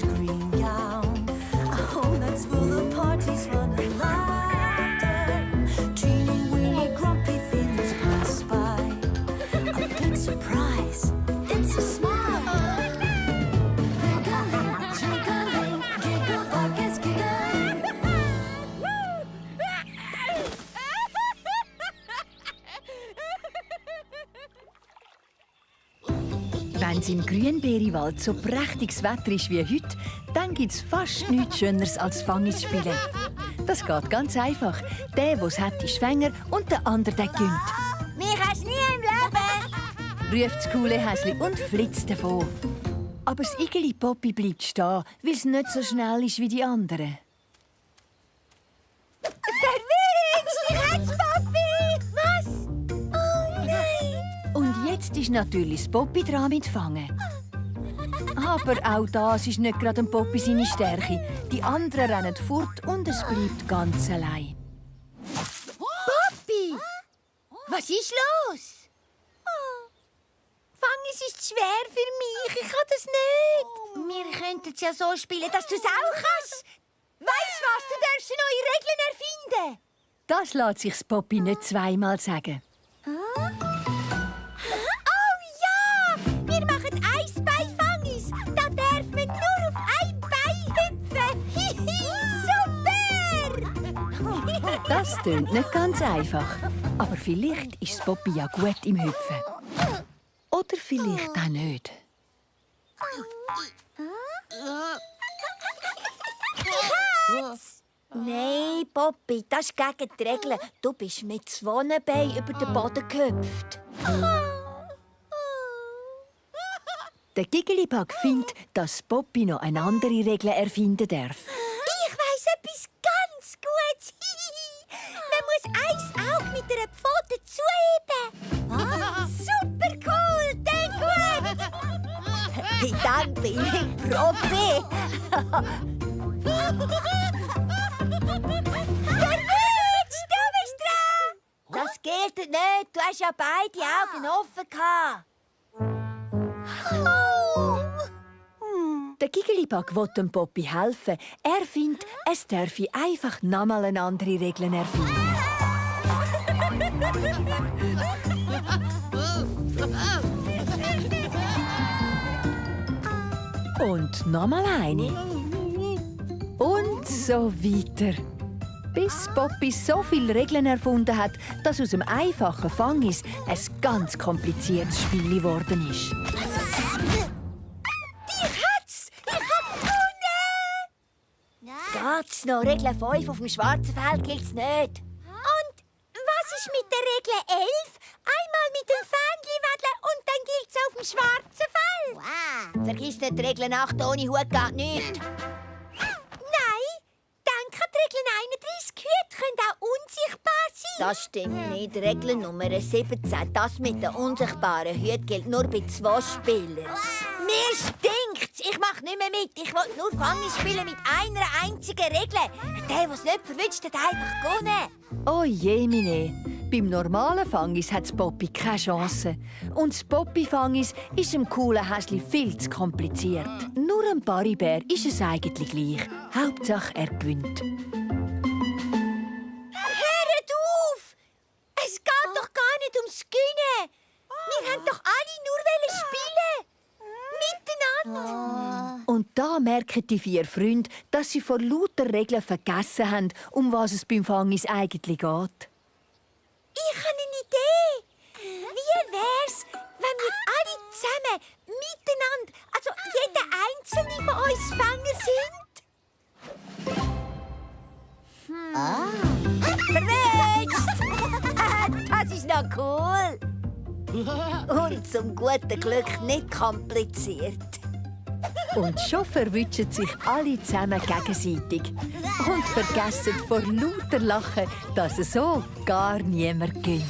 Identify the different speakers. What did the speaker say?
Speaker 1: Poppy's green gown. A home that's full of parties, fun and laughter. Teeny weeny grumpy feelings pass by. A big surprise, it's a smile. Giggling, jiggling, giggle buckets giggling.
Speaker 2: Wenn es im Grünbeeriwald so prächtiges Wetter ist wie heute, dann gibt es fast nichts Schöneres als Fangis spielen. Das geht ganz einfach. Der, der es hat, ist Fänger und der andere, der gönnt.
Speaker 3: Mich hast du nie im Leben!
Speaker 2: Ruft das coole Häsli und flitzt davon. Aber das Igeli Poppy bleibt stehen, weil es nicht so schnell ist wie die anderen.
Speaker 3: Verwirrst! Ich hab's, Poppy! Was? Oh nein!
Speaker 2: Und jetzt ist natürlich das Poppy dran mit Fangen. Aber auch das ist nicht gerade dem Poppy seine Stärke. Die anderen rennen fort und es bleibt ganz allein.
Speaker 3: Poppy! Was ist los? Fangis ist schwer für mich. Ich kann das nicht. Wir könnten es ja so spielen, dass du es auch kannst. Weißt du was? Du darfst neue Regeln erfinden.
Speaker 2: Das lässt sich das Poppy nicht zweimal sagen.
Speaker 3: Oh ja! Wir machen Eisbein-Fangis. Da darf man nur auf ein Bein hüpfen. Super!
Speaker 2: Das tönt nicht ganz einfach. Aber vielleicht ist das Poppy ja gut im Hüpfen. Oder vielleicht auch nicht.
Speaker 3: Nein, Poppy, das ist gegen die Regeln. Du bist mit 2 Beinen über den Boden gehüpft.
Speaker 2: Der Giggeli-Bug findet, dass Poppy noch eine andere Regel erfinden darf.
Speaker 3: Ich weiss etwas ganz Gutes. Man muss ein Auge mit einer Pfote zuheben. Super cool, denk gut. Dann bin ich Profi. Verwirrt, du bist dran. Das geht nicht. Du hast ja beide Augen offen gehabt.
Speaker 2: Der Giggeli-Bug will dem Poppy helfen. Er findet, es dürfe einfach nochmal eine andere Regel erfinden. Und nochmal eine. Und so weiter. Bis Poppy so viele Regeln erfunden hat, dass aus einem einfachen Fangis ein ganz kompliziertes Spiel geworden ist.
Speaker 3: Geht's noch? Regel 5 auf dem schwarzen Feld gilt's nicht. Und was ist mit der Regel 11? Einmal mit dem Fähnchen wedeln und dann gilt's auf dem schwarzen Feld. Wow. Vergiss nicht, die Regel 8 ohne Hut geht nicht. Nein, denk an die Regel 31. Hüte können auch unsichtbar sein. Das stimmt nicht. Regel Nummer 17. Das mit den unsichtbaren Hüten gilt nur bei 2 Spielern. Mir stinkt's! Ich mach nicht mehr mit. Ich will nur Fangis spielen mit einer einzigen Regel. Der, der es nicht verwünscht, hat einfach gewonnen.
Speaker 2: Oh je, mine. Beim normalen Fangis hat das Poppy keine Chance. Und das Poppy-Fangis ist dem coolen Häsli viel zu kompliziert. Nur ein Paribär ist es eigentlich gleich. Hauptsache, er gewinnt.
Speaker 3: Hört auf! Es geht doch gar nicht ums Gewinnen. Wir haben doch alle nur spielen. Miteinander.
Speaker 2: Und da merken die 4 Freunde, dass sie vor lauter Regeln vergessen haben, um was es beim Fangis eigentlich geht.
Speaker 3: Ich habe eine Idee. Wie wär's, wenn wir alle zusammen, miteinander, also jeder einzelne von uns Fänger sind? Verwünscht! Das ist noch cool. Und zum guten Glück nicht kompliziert.
Speaker 2: Und schon verwünschen sich alle zusammen gegenseitig. Und vergessen vor lauter Lachen, dass es so gar niemand gönnt.